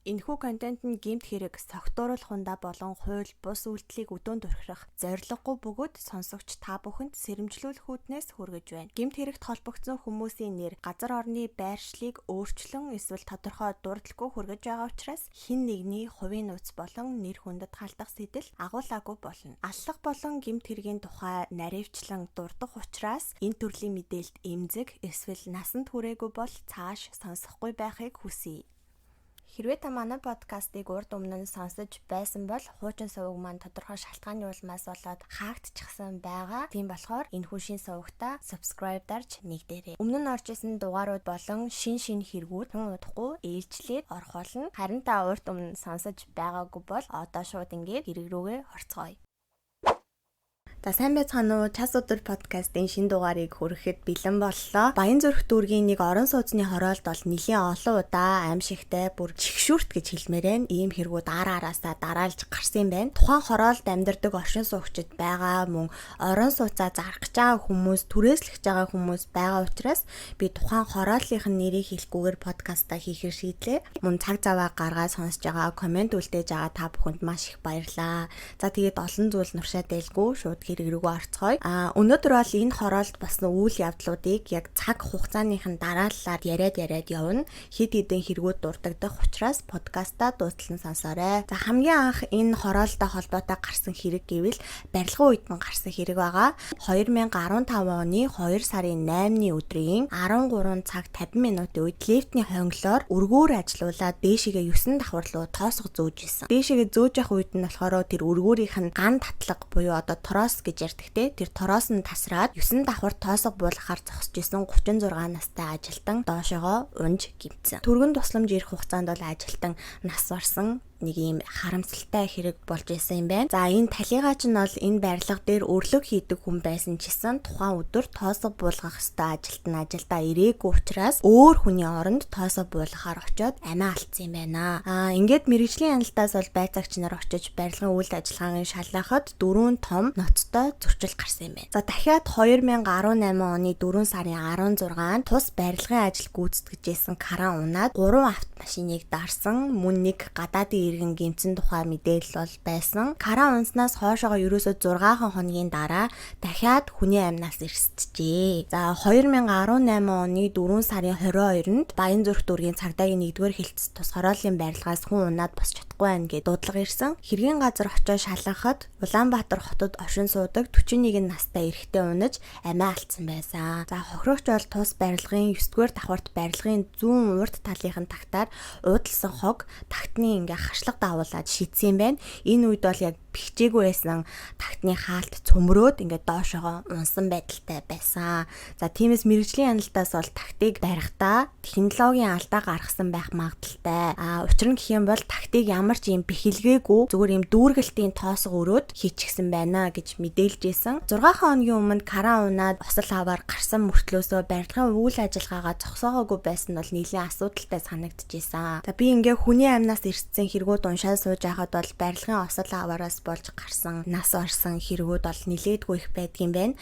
Энэхүү контент нь гэмт хэрэг, согтууруулах болон хууль бус үйлдэлийг өдөөнд урхирах зорилгогүй бөгөөд сонсогч та бүхэнд сэрэмжлүүлэх үүднээс хүргэж байна. Гэмт хэрэгт холбогдсон хүмүүсийн нэр, газар орны байршлыг өөрчлөн эсвэл тодорхой дурдлгүй хүргэж байгаа учраас хэн нэгний хувийн нууц болон нэр хүндэд халдах сэтэл агуулаагүй болно. Аллах болон гэмт хэргийн тухай наривчлан дурдах учраас энэ төрлийн мэдээлэлд эмзэг эсвэл насанд хүрээгүй бол цааш сонсохгүй байхыг хүсье. Хэрвээ та манай подкастыг урд өмнө нь сонсож байсан бол хуучин суваг маань тодорхой шалтгааны улмаас болоод хаагдчихсан байгаа. Тийм болохоор энэ шин сувагта subscribe дарж нэгдээрэй. Өмнө нь орж исэн дугаарууд болон шин шин хэрэгүүд хүн удахгүй ээлжлээд орох болно. Харин та урд өмнө сонсож байгаагүй бол одоо шууд ингээд хэрэг рүүгээ орцгоё. За, сайн байцгаана уу? Час өдөр подкастын шинэ дугаарыг хүрэхэд бэлэн боллоо. Баян зүрх дүүргийн нэг орон сууцны хороолд бол нэлийн олон удаа аимшигтай, бүр чигшүүрт гэж хэлмээр байна. Ийм хэрэгүүд ара араасаа дараалж гарсан юм байна. Тухайн хороолд амьдардаг оршин суугчид байгаа, мөн орон сууцаа зарах гэж байгаа хүмүүс, түрээслэх гэж байгаа хүмүүс байгаа учраас би тухайн хорооллынх нь нэрийг хэлэхгүйгээр подкастаа хийхээр шийдлээ. Мөн цаг заваа гаргаад сонсож байгаа, комент үлдээж байгаа та бүхэнд маш их баярлалаа. За, тэгээд олон зүйл нуршаад байлгүй, шууд хэрэг рүүгээ орцгоё. Өнөөдөр бол энэ хороолд болсон үйл явдлуудыг яг цаг хугацааныхын дарааллаар яриад яриад явна. Хэд хэдэн хэрэгүүд дурддагдах учраас подкастаа дуустал нь сонсоорой. За, хамгийн анх энэ хороолтой холбоотой гарсан хэрэг гэвэл барилгын үед нь гарсан хэрэг байгаа. 2015 оны 2 сарын 8-ны өдрийн 13 цаг 50 минутын үед лифтний хонглоор өргөөр ажилуулад дээшээгээ 9 давхар руу тоосго зөөж исэн. Дээшээгээ зөөж явах үед нь болохоор тэр өргөөрийнх нь ган татлага буюу одоо трос гэж ярьдаг те, тэр троос нь тасраад 9 давхар тоосго буулгахаар зогсож исэн 36 настай ажилтан доошоогоо унж гэмтсэн. Түргэн тусламж ирэх хугацаанд бол ажилтан нас барсан, нэг ийм харамсалтай хэрэг болж исэн юм байна. За, энэ талигаач нь бол энэ барилга дээр өрлөг хийдэг хүн байсан ч гэсэн тухайн өдөр тоосго буулгах ёстой ажилт нь ажилдаа ирээгүй учраас өөр хүний оронд тоосго буулгахаар очиод амиа алдсан юм байна. Ингээд мэргэжлийн хяналтаас бол байцаагч нар очиж барилгын үйл ажиллагааг шалгахад дөрвөн том ноцтой зөрчил гарсан юм байна. За, дахиад 2018 оны 4 сарын 16-нд тус барилгын ажил гүйцэтгэж исэн кран унаад 3 автомашиныг дарсан, мөн нэг гадаадын иргэн гэмтсэн тухай мэдээлэл бол байсан. Кран унаснаас хойшоогоо ерөөсөө 6 хоногийн дараа дахиад хүний амнаас эрсджээ. За, 2018 оны 4 сарын 22-нд Баян зүрх дүүргийн цагдаагийн 1-р хэлтэс тус хорооллын барилгаас хүн унаад босч чадахгүй байна гэж дуудлага ирсэн. Хэргийн газар очиж шалгахад Улаанбаатар хотод оршин суудаг 41 настай эрэгтэй унаж амиа алдсан байсан. За, хохирогч бол тус барилгын 9-р давхарт барилгын зүүн урд талынхын тагтаар уудалсан хог тагтны ингээ хашлага дагуулад шидсэн юм байна. Энэ үед бол яг бэхжээгүй байсан тагтны хаалт цөмрөөд ингээд доошоогоо унсан байдалтай байсан. За, тиймээс мэргэжлийн хяналтаас бол тагтыг барихтаа технологийн алдаа гаргасан байх магадлалтай. Учир нь гэх юм бол тагтыг ямар ч юм бэхэлгээгүй, зүгээр юм дүүргэлтийн тоосго өрөөд хийчихсэн байна гэж мэдээлж исэн. 6 хоногийн өмнө кран унаад осол аваар гарсан мөртлөөсөө барилгын үйл ажиллагаагаа зогсоогоогүй байсан нь бол нэлийн асуудалтай санагдчихсэн. За, би ингээ хүний амнаас эрсдсэн хэрэгүүд уншаад сууж байхад бол барилгын осол аваараас болж гарсан нас барсан хэрэгүүд бол нилээдгүй их байдгийн байна.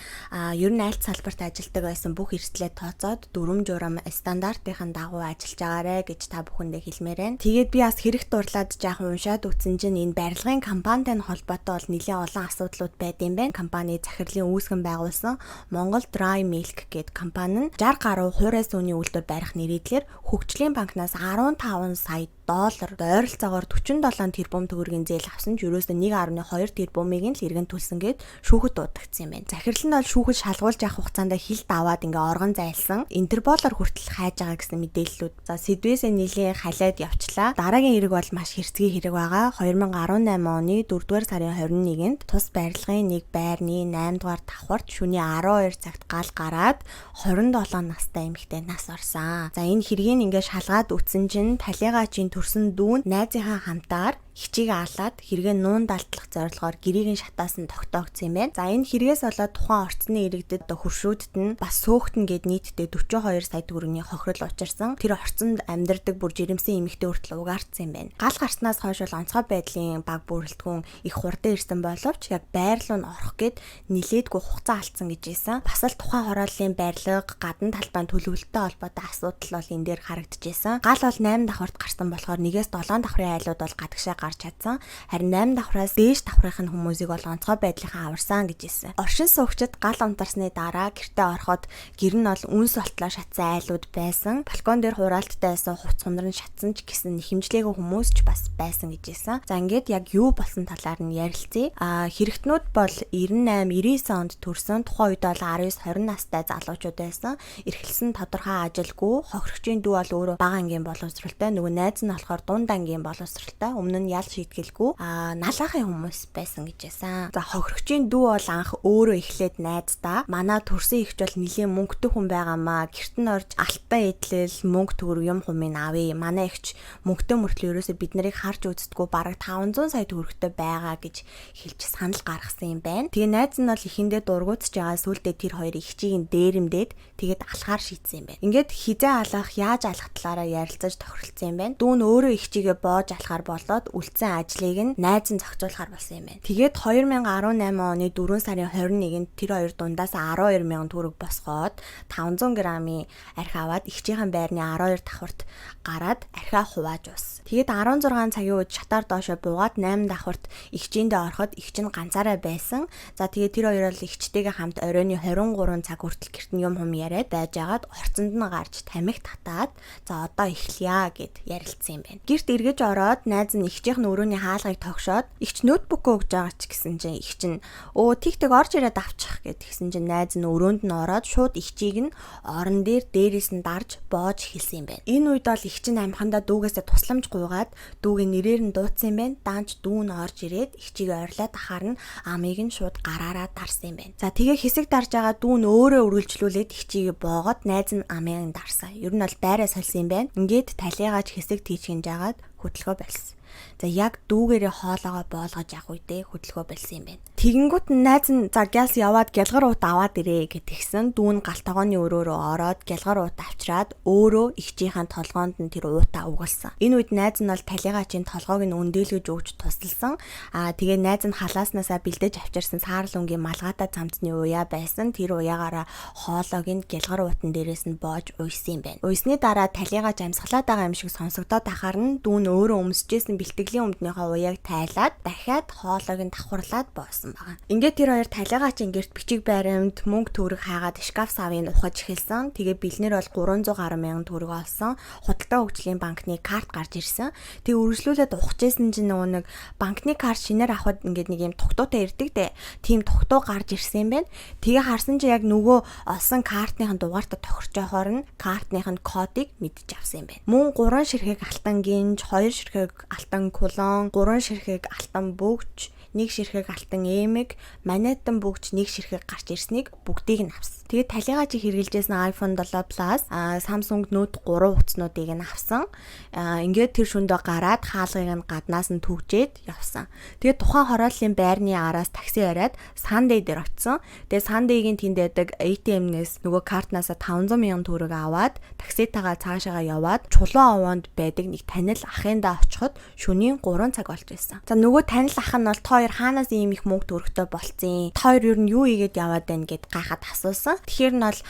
Ер нь айлт салбарт ажилладаг байсан бүх эрсдлээ тооцоод дүрм журам стандартын дагуу ажиллаж байгаарэ гэж та бүхэндээ хэлмээр байна. Тэгээд би бас хэрэг дурлаад жаахан уншаад үтсэн чинь энэ барилгын компанитай нь холбоотой бол нэлээд олон асуудлууд байд юм байна. Компани захирлын үүсгэн байгуулсан Монгол Dry Milk гээд компани нь 60 гаруй хуурай сүүний үйлдвэр барих нэрийдлэр хөгжлийн банкнаас 15 сая доллар, ойролцоогоор 47 тэрбум төгрөгийн зээл авсан ч ерөөсөө 1.2 тэрбумыг нь л иргэн төлсөн гээд шүүхэд дуудагдсан юм байна. Захирал нь бол шүүхэд шалгуулж явах хугацаанд хил даваад ингээ оргон зайлсан. Интерполоор хүртэл хайж байгаа гэсэн мэдээллүүд. За, сэдвээсээ нэлийн халиад явчлаа. Дараагийн хэрэг бол маш хэрцгий хэрэг байгаа. 2018 оны 4-р сарын 21-нд тус барилгын нэг байрны 8 дугаар давхарт шөнийн 12 цагт гал гараад 27 настай эмэгтэй нас барсан. За, энэ хэргийг ингээ шалгаад үтсэн чинь талигаачийн төрсөн дүү нь найзынхаа хамтаар Эгчийгээ алаад хэрэгээ нуун далдлах зорилгоор гэрийг нь шатаасан тогтоогдсон юм байна. За энэ хэрэгээс болоод тухайн орцны иргэдэд одоо хөршүүдэд нь бас сөөхтөн гээд нийтдээ 42 сая төгрөгийн хохирол учирсан. Тэр орцонд амьдардаг бүр жирэмсэн эмэгтэй хүртэл угаардсан юм байна. Гал гарснаас хойш бол онцгой байдлын баг бүрэлдэхүүн их хурдан ирсэн боловч яг байр руу нь орох гээд нилээдгүй хугацаа алдсан гэж хэлсэн. Бас л тухайн хорооллын барилга гадна талбайн төлөвлөлттэй холбоотой асуудал бол энэ дээр харагдчихсэн. Гал бол 8 давхарт гарсан болохоор 1-ээс 7 давхрын айлууд бол гадагшаа гарч чадсан. Харин 8 давхраас дээш давхрынх нь хүмүүсийг бол онцгой байдлынхаа аварсан гэж хэлсэн. Оршин суугчид гал унтарсны дараа гэртээ ороход гэр нь бол үнс болтлоо шатсан айлууд байсан. Балкон дээр хураалттай байсан хувц хунар нь шатсан ч гэсэн хэмжлээгүй хүмүүс ч бас байсан гэж хэлсэн. За ингээд яг юу болсон талаар нь ярилцъя. Хэрэгтнүүд бол 98 99 онд төрсэн. Тухайн үед бол 19 20 настай залуучууд байсан. Эрхэлсэн тодорхой ажилгүй, хохирогчийн дүү бол өөрөө бага ангийн боловсралтай, нөгөө найз нь болохоор дунд ангийн боловсралтай, өмнө нь ял шийтгэлгүй налаахын хүмүүс байсан гэж байсан. За хохирогчийн дүү бол анх өөрөө эхлээд найздаа манай төрсэн эгч бол нэлийн мөнгөтэй хүн байгаамаа, гэрт нь орж алтан эдлэл, мөнгө төгрөг юм хумыг авъя. Манай эгч мөнгөтэй мөртлөө ерөөсөө бид нарыг харж үздэггүй, бараг 500 сая төгрөгтэй байгаа гэж хэлж санал гаргасан юм байна. Тэгээ найз нь бол эхэндээ дургуутж байгаа, сүулдэ тэр хоёр эгчийг нь дээрэмдээд тэгээд алхаар шийдсэн юм байна. Ингээд хизээ алах, яаж алах талаараа ярилцаж тохиролцсон юм байна. Дүү нь өөрөө эгчийгээ боож алхаар болоод үлдсэн ажлыг нь найз нь зохицуулахар болсон юм байна. Тэгээд 2018 оны 4 сарын 21-нд тэр хоёр дундаас 12 мянган төгрөг босгоод 500 грамын архи аваад эгчийнхэн байрны 12 давхарт гараад архиа хувааж уусан. Тэгээд 16 цагийн үед шатаар доошо буугаад 8 давхарт эгчиндээ ороход эгч нь ганцаараа байсан. За тэгээд тэр хоёр бол эгчтэйгээ хамт оройн 23 цаг хүртэл гэрт нь юм хум яриад байжгаад орцонд нь гарч тамхи татаад за одоо эхлэе гэд ярилцсан юм байна. Гэрт эргэж ороод найз нь эгчийнх нь өрөөний хаалгыг тогшоод эгч ноутбукөө өгж байгаа ч гэсэн чинь эгч нь өө тэг тэг орж ирээд авчих гэд тэгсэн чинь найз нь өрөөнд нь ороод шууд эгчийг нь орон дээр дээрээс нь дарж боож эхэлсэн юм байна. Энэ үед бол эгч нь амхандаа дүүгээсээ тусламж гуйгаад дүүгээ нэрээр нь дуудсан юм байна. Даанч дүү нь орж ирээд эгчийг ойрлоод ахаар нь амыг нь шууд гараараа дарсан юм байна. За тэгээ хэсэг дарж байгаа дүү нь өөрөө үргэлжлүүлээд эгчийг боогод найз нь амыг дарсан. Ер нь бол байраа сольсон юм байна. Ингээд талигааж хэсэг тийчгэн жагаад хөдөлгөө болсон. За яг дүүгээрээ хоолоогоо боолгож явах үедээ хөдөлгөө болсон юм байна. Тэгэнгүүт нь найз нь за гялс яваад гялгар уут аваад ирээ гэт тэгсэн. Дүү нь гал тогооны өрөөрөө ороод гялгар уут авчраад өөрөө эгчийнхээ толгоонд нь тэр уутаа угалсан. Энэ үед найз нь бол талигаачийн толгоог нь өндөөлгөж өгч тусалсан. Тэгээ найз нь халааснасаа бэлдэж авчирсан саарл өнгийн малгайтай цамцны уяа байсан. Тэр уяагаараа хоолоог нь гялгар уутан дээрээс нь боож уйсан юм байна. Уйсны дараа талигаач амьсгалаад байгаа юм шиг сонсогдоод ахаар нь дүү нь өөрөө өмсөжсэн бэлтгэлийн өмднийхөө уяаг тайлаад дахиад хоолойг нь давхарлаад боосон байгаа. Ингээд тэр хоёр талигаачийн гэрт бичиг баримт, мөнгө төгрөг хайгаад шкаф савыг ухаж эхэлсэн. Тэгээ бэлнэр бол 300 гаруй мянган төгрөг олсон. Худалдаа хөгжлийн банкны карт гарч ирсэн. Тэгээ үргэлжлүүлээд ухажсэн чинь нөгөө нэг банкны карт шинээр авахд ингээд нэг юм тогтуутай ирдэг дээ. Тийм тогтуу гарч ирсэн юм байна. Тэгээ харсан чинь яг нөгөө олсон картныхын дугаартай тохирч явахаар нь картных нь кодыг мэдэж авсан юм байна. Мөн 3 ширхэг алтан гинж, 2 ширхэг алтан кулон, 3 ширхэг алтан бөгж, 1 ширхэг алтан эмэг, манетан бөгж 1 ширхэг гарч ирснийг бүгдийг нь авсан. Тэгээд талигаачийг хэрэглэжсэн iPhone 7 Plus, Samsung Note 3 утаснуудыг нь авсан. Ингээд тэр шөндөө гараад хаалгыг нь гаднаас нь түгжээд явсан. Тэгээд тухайн хорооллын байрны араас такси бариад Sunday дээр очсон. Тэгээд Sunday-гийн тэнд байдаг ATM-нээс нөгөө картнаасаа 500 мянган төгрөг аваад такситайгаа цаашаага яваад Чулуун овоонд байдаг нэг танил ахындаа очиход шөнийн 3 цаг болж байсан. За нөгөө танил ах нь бол та хоёр хаанаас ийм их мөнгө төгрөгтэй болцсон? Та хоёр ер нь юу хийгээд яваад байна гэд гайхаад асуусан. Тэгэхээр нь бол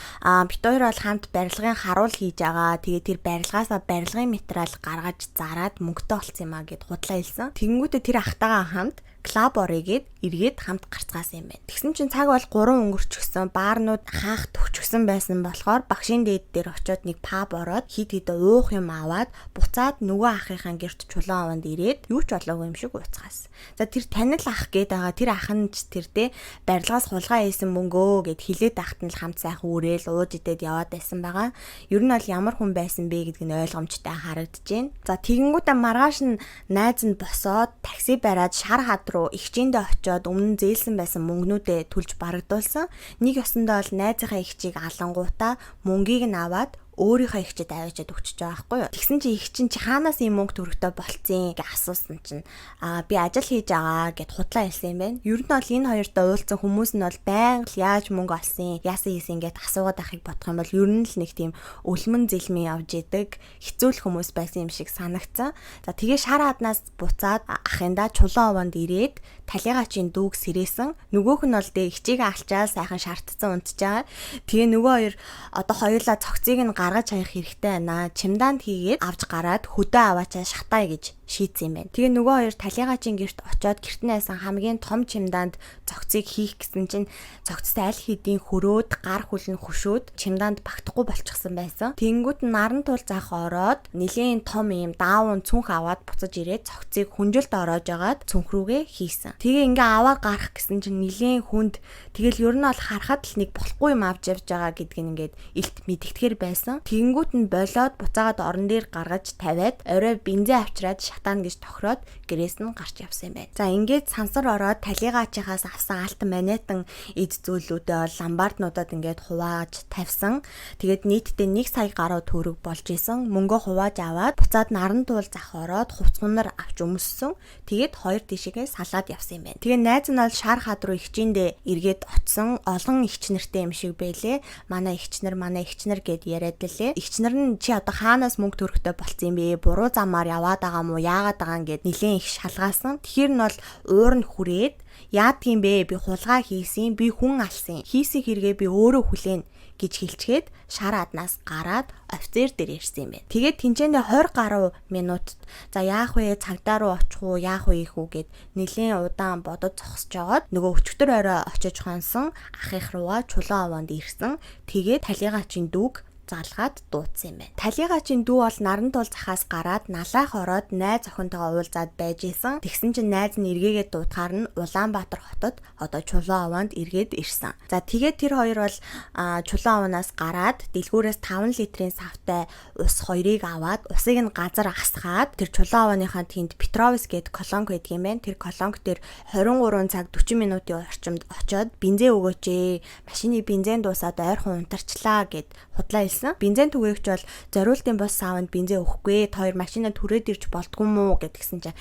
бит хоёр бол хамт барилгын харуул хийж байгаа. Тэгээ тэр барилгаасаа барилгын материал гаргаж зараад мөнгөтэй болцсон юм а гэд худлаа хэлсэн. Тэгэнгүүтээ тэр ахтайгаа хамт клуб орё гэд эргээд хамт гарцгаасан юм байна. Тэгсэн чинь цаг бол 3 өнгөрчихсөн, баарнууд хаах төгчгсөн байсан болохоор багшийн дээд дээр очиод нэг паб ороод хид хид уух юм аваад буцаад нөгөө ахынхаа гэрт чулуун овонд ирээд юу ч болоогүй юм шиг ууцгаасан. За тэр танил ах гээд байгаа тэр ах нь ч тэр те барилгаас хулгай хийсэн мөнгөө гэд хилээд ахт нь л хамт сайхан үрээл ууж идээд яваад байсан байгаа. Ер нь бол ямар хүн байсан бэ гэдг нь ойлгомжтой харагдаж байна. За тэгэнгүүтээ маргааш нь найз нь босоод такси бариад шар хад руу эгчээндээ очиод өмнө зээлсэн байсан мөнгнүүдээ төлж барагдуулсан. Нэг ёсондоо бол найзынхаа эгчийг алангуудаа мөнгийг нь аваад Өөрийнхөө эгчэд аваачаад өгчөж байгаа байхгүй юу. Тэгсэн чинь эгч чинь чи хаанаас ийм мөнгө төгрөгтэй болцсон гэж асуусан чинь би ажил хийж байгаа гэд худлаа хэлсэн юм байна. Ер нь бол энэ хоёртой уулзсан хүмүүс нь бол байнга л яаж мөнгө олсон, яасан хийсэн гэд асуугаад байхыг бодох юм бол ер нь л нэг тийм өлмөн зэлмэн явж идэг хэцүү л хүмүүс байсан юм шиг санагцсан. За, тэгээ шар хаднаас буцаад ахындаа Чулуун овоонд ирээд талигаачийн дүүг сэрээсэн. Нөгөөх нь бол дэ эгчийгээ алчаад сайхан шаардсан унтж байгаа. Тэгээ нөгөө хоёр одоо хоёулаа цогцыг нь гаргаж хаях хэрэгтэй байна. Чемдаанд хийгээд авч гараад хөдөө аваачаа шатаа гэж шийдсэн юм байна. Тэгээ нөгөө хоёр талигаачийн гэрт очоод гэрт нь байсан хамгийн том чемдаанд цогцыг хийх гэсэн чинь цогцтой аль хэдийн хөрөөд, гар хүл нь хөшөөд чемдаанд багтахгүй болчихсон байсан. Тэнгүүт нь наран тул зах ороод нэлийн том ийм даавун цүнх аваад буцаж ирээд цогцыг хүнжилт ороож агаад цүнх рүүгээ хийсэн. Тэгээ ингээ аваад гарах гэсэн чинь нэлийн хүнд, тэгэл ер нь бол харахад л нэг болохгүй юм авч явж байгаа гэдг нь ингээд илт мэдэгдэхэр байсан. Тэнгүүт нь болоод буцаагаад орон дээр гаргаж тавиад орой бензин авчираад шатаана гэж тохироод гэрээс нь гарч явсан юм байна. За, ингээд сансар ороод талигаачийнхаас авсан алтан манетан эд зүйлүүдээ бол ломбарднуудад ингээд хувааж тавьсан. Тэгээд нийтдээ 1 сая гаруй төгрөг болж исэн. Мөнгө хувааж аваад буцаад наран туул зах ороод хувц хунар авч өмссөн. Тэгээд хоёр тишээгээ салаад явсан юм байна. Тэгээ найз нь бол шар хад руу эгчиндээ эргээд очсон. Олон эгч нартай юм шиг байлээ. Манай эгч нар, манай эгч нар гэд яриад лээ. Эгч нар нь чи одоо хаанаас мөнгө төгрөгтэй болцсон юм бэ? Буруу замаар яваад байгаа мó? Яагаад байгаа юм гэд нилээн их шалгаасан. Тэгэхээр нь бол уур нь хүрээд, яадгийн бэ? Би хулгай хийсэн, би хүн алсан. Хийсэн хэрэгээ би өөрөө хүлээн гэж хэлчихэд шар аднаас гараад офицер дээр ирсэн юм байна. Тэгээд тэнцээндээ 20 гаруй минутад за яах вэ? Цагдаа руу очих уу? Яах вэ их үү гэд нэлээн удаан бодож зогсож жогоод нөгөө өчигдөр орой очиж хонсон ах их руугаа Чулуун овоонд ирсэн. Тэгээд талигаачийн дүүг залгаад дуудсан юм байна. Талигаачийн дүү бол наран тул захаас гараад налаах ороод найз охинтойгоо уулзаад байж исэн. Тэгсэн чинь найз нь эргээгээд дуудахаар нь Улаанбаатар хотод одоо Чулуун овоонд эргээд ирсэн. За, тэгээд тэр хоёр бол Чулуун овоонаас гараад дэлгүүрээс 5 литрийн савтай ус хоёрыг аваад усыг нь газар асгаад тэр Чулуун овооныхаа тэнд Петровс гээд колонк байдаг юм байна. Тэр колонк дээр 23 цаг 40 минутын орчимд очоод бензин өгөөч ээ. Машины бензин дуусаад ойрхон унтарчлаа гэд худлаа хэлсэн. Бензин түгээгч бол зориултын бус саванд бензин өгөхгүй. Та хоёр машина түрээд ирж болдгоо мүү гэдгсэн чинь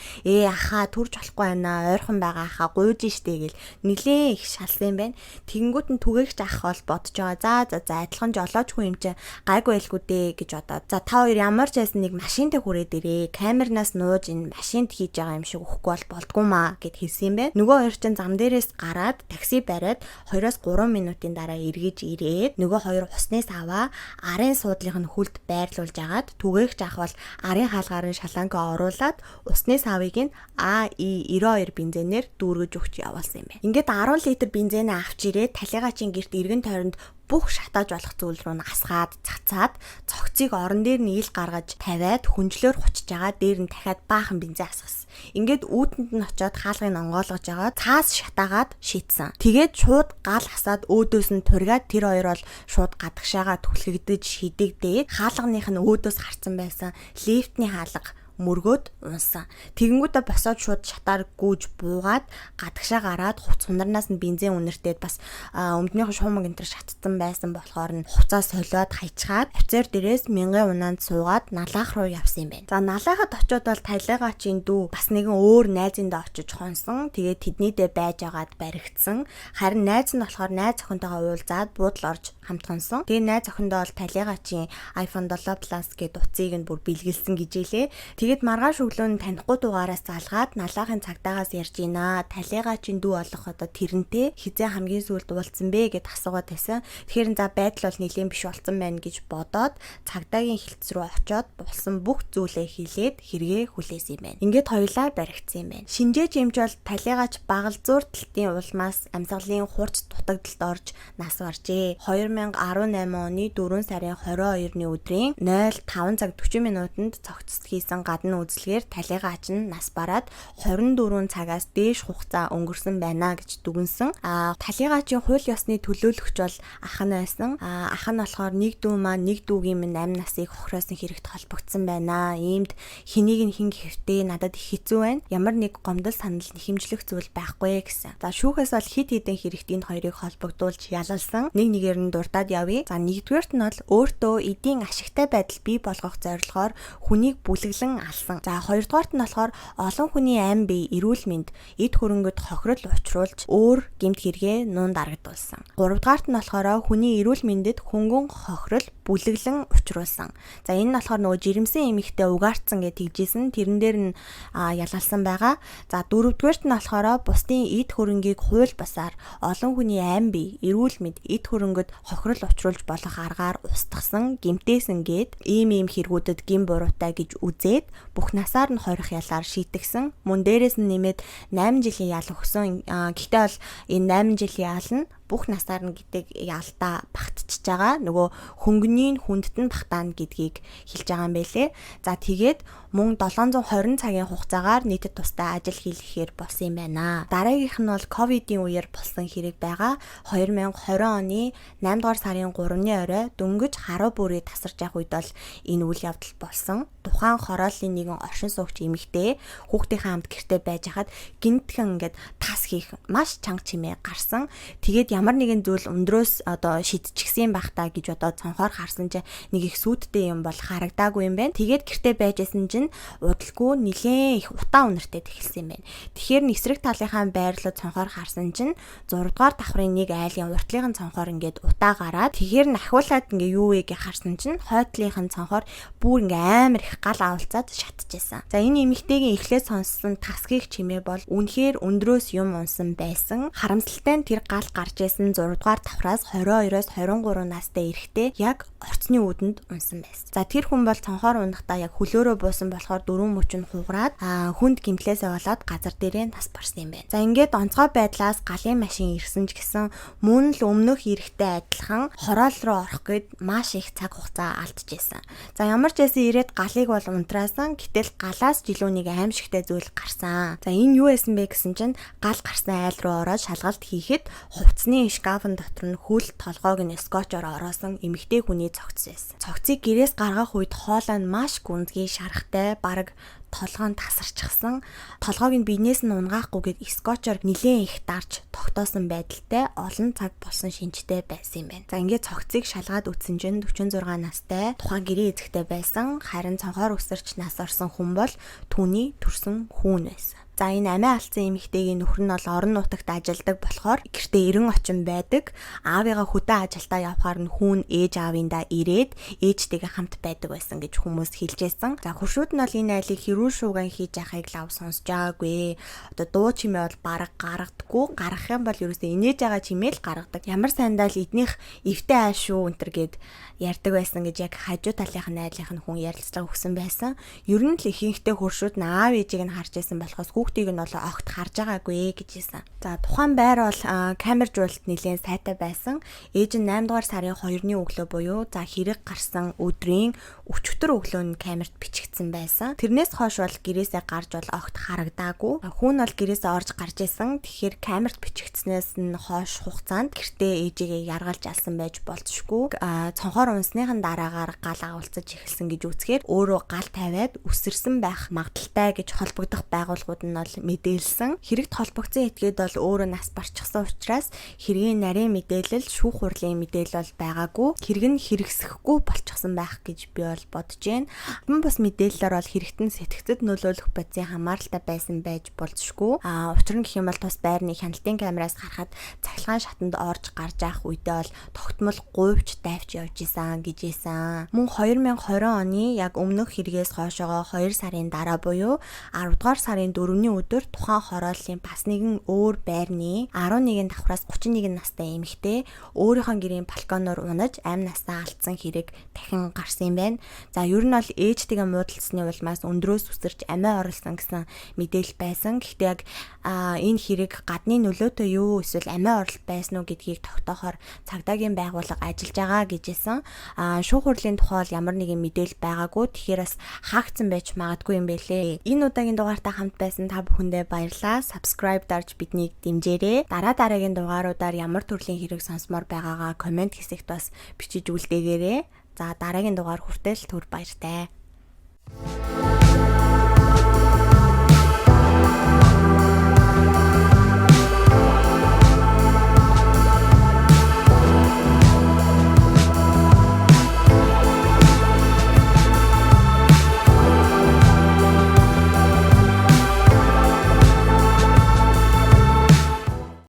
ахаа төрж болохгүй байна. Ойрхон байгаа ахаа гуйж штэ гэл нилээн их шалсан юм байна. Тэгэнгүүт нь түгээгч ах бол бодож байгаа. За за за адилхан жолоочгүй юм чинь гайгүй байлгүй дээ гэж бодоод. За, та хоёр ямар ч байсан нэг машинтай хүрээд ирээ. Камернаас нууж энэ машинд хийж байгаа юм шиг өгөхгүй бол болдгоо маа гэд хэлсэн юм байна. Нөгөө хоёр чинь зам дээрээс гараад такси бариад 2-3 минутын дараа эргэж ирээд нөгөө хоёр усны саваа арын суудлынх нь хүлд байрлуулж агаад түгээгч ах бол арын хаалгаар нь шалангаа оруулаад усны савыг нь АИ 92 бензинээр дүүргэж өгч явуулсан юм байна. Ингээд 10 литр бензинээ авч ирээд талигаачийн герт эргэн тойронд бүх шатааж болох зүйл рүү нь асгаад цацаад цогцыг орон дээр нь ил гаргаж тавиад хүнжлөөр хучиж байгаа, дээр нь дахиад баахан бензин асгасан. Ингээд үүтэнд нь очиод хаалгыг онгойлгож байгаа цаас шатаагаад шийдсэн. Тэгээд шууд гал хасаад өөдөөс нь тургаад тэр хоёр бол шууд гадагшаага түлхэгдэж шидэгдээд хаалганых нь өөдөөс гарцсан байсан лифтний хаалга мөргөөд унсан. Тэгэнгүүтээ босоод шууд шатаар гүйж буугаад гадагшаа гараад хувц хунарнаас нь бензин үнэртээд бас өмднийхөө шуумаг энэ төр шатцсан байсан болохоор нь хувцаа солиод хайчгаад офицер дээрээс мянган унаанд суугаад налаах руу явсан юм байна. За, налаахад очиод бол талигаачийн дүү бас нэгэн өөр найзындаа очиж хонсон. Тэгээд тэднийдээ байж агаад баригдсан. Харин найз нь болохоор найз охинтойгоо уулзаад буудал орж хамт хонсон. Тэгээд найз охиндоо бол талигаачийн iPhone 7 Plus гэдэг утсыг нь бүр бэлгэлсэн гэжээлээ. Тэгээд маргааш өглөө нь танихгүй дугаараас залгаад налаахын цагдаагаас ярьж гинэ. Талигаачийн дүү болох одоо тэрнтэй хизээ хамгийн сүүлд уулзсан бэ гэд асуугаад байсан. Тэгэхээр за байдал бол нэлийн биш болсон байна гэж бодоод цагдаагийн хилцс рүү очиод болсон бүх зүйлээ хэлээд хэрэгээ хүлээсэн юм байна. Ингээд хоёулаа баригдсан юм байна. Шинжээч эмч бол талигаач багалзуур талтын улмаас амьсгалын хурц дутагдалд орж нас баржээ. 2018 оны 4 сарын 22-ны өдрийн 05 цаг 40 минутанд цогцолт хийсэн гадна үзлэгээр талигач нь нас бараад 24 цагаас дээш хугацаа өнгөрсөн байна гэж дүгнсэн. Талигаачийн хууль ёсны төлөөлөгч бол ах нь байсан. Ах нь болохоор нэг дүү маань нэг дүүгийн минь 8 насыг хохироосон хэрэгт холбогдсон байна. Иймд хэнийг нь хэн гэхвтэй надад их хэцүү байна. Ямар нэг гомдол санал нэхэмжлэх зүйл байхгүй гэсэн. За шүүхээс бол хит хідэн хэрэгт энэ хоёрыг холбогдуулж ялалсан. Нэг нэгээр нь дурдаад явъя. За нэгдүгээрт нь бол өөртөө эдийн ашигтай байдал бий болгох зорилгоор хүнийг бүлэглэн алсан. За хоёрдугаарт нь болохоор олон хүний амь бие эрүүл мэнд эд хөрөнгөд хохирол учруулж өөр гэмт хэрэгээ нуун дарагдуулсан. Гуравдугаарт нь болохоор хүний эрүүл мэндэд хөнгөн хохирол бүлэглэн учруулсан. За энэ нь болохоор нөгөө жирэмсэн эмэгтэй угаарцсан гэж тэгжсэн. Тэрэн дээр нь ялгалсан байгаа. За дөрөвдүгээрт нь болохоор бусдын эд хөрөнгийг хууль бусаар олон хүний амь бие эрүүл мэнд эд хөрөнгөд хохирол учруулж болох аргаар устгасан, гэмтээсэн гээд ийм хэрэгүүдэд гэм буруутай гэж үзээд бүх насаар нь хорих ялаар шийтгсэн. Мөн дээрээс нь нэмээд 8 жилийн ял өгсөн. Гэхдээ бол энэ 8 жилийн ял нь бүх насаар нь гэдэг ялдаа багтчихж байгаа. Нөгөө хөнгөний хүндд нь багтаана гэдгийг хэлж байгаа юм байлээ. За тэгээд мөн 720 цагийн хугацаагаар нийтэд тустай ажил хийлгэхээр болсон юм байна. Дараагийнх нь бол ковидын үеэр болсон хэрэг байгаа. 2020 оны 8 дугаар сарын 3-ны орой дөнгөж харуу бүрийг тасарч явах үед бол энэ үйл явдал болсон. Тухайн хорооллын нэгэн оршин суугч эмэгтэй хүүхдийнхээ хамт гэртээ байж хахад гинтхэн ингээд тас хийх маш чанга чимээ гарсан. Тэгээд ямар нэгэн зүйл өндрөөс одоо шидчихсэн байх та гэж одоо цонхоор харсан чинь нэг их сүйдтэй юм бол харагдаагүй юм байна. Тэгээд гэртээ байжсэн чинь удалгүй нилээн их утаа үнэртэй эхэлсэн юм байна. Тэгэхээр эсрэг талынхаа байрлал цонхоор харсан чинь 6 дугаар давхрын нэг айлын уртлын цонхоор ингээд утаа гараад тэгэхээр нь ахиулаад ингээ юу вэ гэж харсан чинь хойтлынхын цонхоор бүр ингээ амар их гал авалцаад шатчихсан. За энэ эмэгтэйгийн эхлээд сонссон тасгийг чимээ бол үнэхээр өндрөөс юм унсан байсан. Харамсалтай нь тэр гал гарч исэн 6 дугаар давхраас 22-оос 23 настай эрэгтэй яг орцны үүдэнд унсан байсан. За тэр хүн бол цонхоор унахдаа яг хөлөөрөө буусан болохоор дөрвөн мөч нь хугараад хүнд гимтлээсээ болоод газар дээрээ нас барсан юм байна. За ингээд онцгой байдлаас галын машин ирсэн ч гэсэн мөн л өмнөх эрэгтэй адилхан хороол руу орох гээд маш их цаг хугацаа алдчихсан. За ямар ч байсан ирээд галыг бол унтраасан. Гэтэл галаас жилүүнийг аимшигтай зүйл гарсан. За энэ юу байсан бэ гэсэн чинь гал гарсан айл руу ороод шалгалт хийхэд хувцсны шкафын дотор нь хөл толгойг нь скотчоор ороосон эмэгтэй хүний цогц байсан. Цогцыг гэрээс гаргах үед хоолой нь маш гүнзгий шарахтай, бараг толгой нь тасарчихсан. Толгойг нь биенээс нь унгаахгүйгээд скотчоор нилээн их дарж тогтоосон байдалтай олон цаг болсон шинжтэй байсан юм байна. За ингээд цогцыг шалгаад үтсэн чинь 46 настай тухайн гэрээ эзэгтэй байсан. Харин цонхоор өсөрч нас орсон хүн бол түүний төрсөн хүүн байсан. За энэ амиа алдсан эмэгтэйгийн нөхөр нь бол орон нутагт ажилладаг болохоор гэртээ эрен очин байдаг. Аавыгаа хөдөө ажилдаа явхаар нь хүүн ээж аавындаа ирээд ээжтэйгээ хамт байдаг байсан гэж хүмүүс хэлж байсан. За хөршүүд нь бол энэ айлыг хэрүүл шууган хийж яхахыг лав сонсож байгаагүй. Одоо дуу чимээ бол бараг гаргадаггүй. Гаргах юм бол ерөөсөө инээж байгаа чимээ л гаргадаг. Ямар сандал эднийх эвтэй айл шүү энтер гэд ярьдаг байсан гэж яг хажуу талынх нь айлынх нь хүн ярилцлага өгсөн байсан. Ер нь л ихэнхдээ хөршүүд нь аав ээжийг нь харж байсан болохоос хүүхдийг нь бол огт харж байгаагүй гэж хэлсэн. За тухайн байр бол камержуулалт нэлээд сайтай байсан. Ээж нь 8 дугаар сарын 2-ны өглөө буюу за хэрэг гарсан өдрийн өчигдөр өглөө нь камерт бичигдсэн байсан. Тэрнээс хойш бол гэрээсээ гарч бол огт харагдаагүй. Хүүн бол гэрээсээ орж гарч исэн. Тэгэхээр камерт бичигдснээс нь хойш хугацаанд гэртээ ээжигээ яргалж алсан байж болцшгүй. Цонхоор унсныхан дараагаар гал агуулцаж эхэлсэн гэж үзэхээр өөрөө гал тавиад үсэрсэн байх магадaltaй гэж холбогдох байгууллагууд нь бол мэдээлсэн. Хэрэгт холбогдсон этгээд бол өөрөө нас барчихсан учраас хэргийн нарийн мэдээлэл, шүүх хурлын мэдээлэл бол байгаагүй. Хэрэг нь хэрэгсэхгүй болчихсон байх гэж би бол бодож байна. Мөн бас мэдээллээр бол хэрэгт нь сэтгцэд нөлөөлөх бодисын хамааралтай байсан байж болзошгүй. Учир нь гэх юм бол тус байрны хяналтын камераас харахад цахилгаан шатанд орж гарч явах үедээ бол тогтмол гуйвч дайвч явж исэн гэж исэн. Мөн 2020 оны яг өмнөх хэрэгээс хойшоогоо 2 сарын дараа буюу 10 дугаар сарын 4-ний Өмнөний өдөр тухайн хорооллын бас нэгэн өөр байрны 11 давхраас 31 настай эмэгтэй өөрийнхөө гэрийн балконоор унаж амь насаа алдсан хэрэг дахин гарсан юм байна. За, ер нь бол ээжтэйгээ муудалцсаны улмаас өндрөөс үсэрч амиа оруулсан гэсэн мэдээлэл байсан. Гэхдээ яг энэ хэрэг гадны нөлөөтэй юу, эсвэл амиа оролт байсан уу гэдгийг тогтоохоор цагдаагийн байгууллага ажиллаж байгаа гэж хэлсэн. Шүүх хурлын тухай бол ямар нэгэн мэдээлэл байгаагүй. Тэгэхээр бас хаагдсан байж магадгүй юм байлээ. Энэ удаагийн дугаартаа хамт байсан та бүхэндээ баярлалаа. Subscribe дарж биднийг дэмжээрэй. Дараа дараагийн дугааруудаар ямар төрлийн хэрэг сонсомоор байгаагаа comment хэсэгт бас бичиж үлдээгээрэй. За, дараагийн дугаар хүртэл түр баяртай.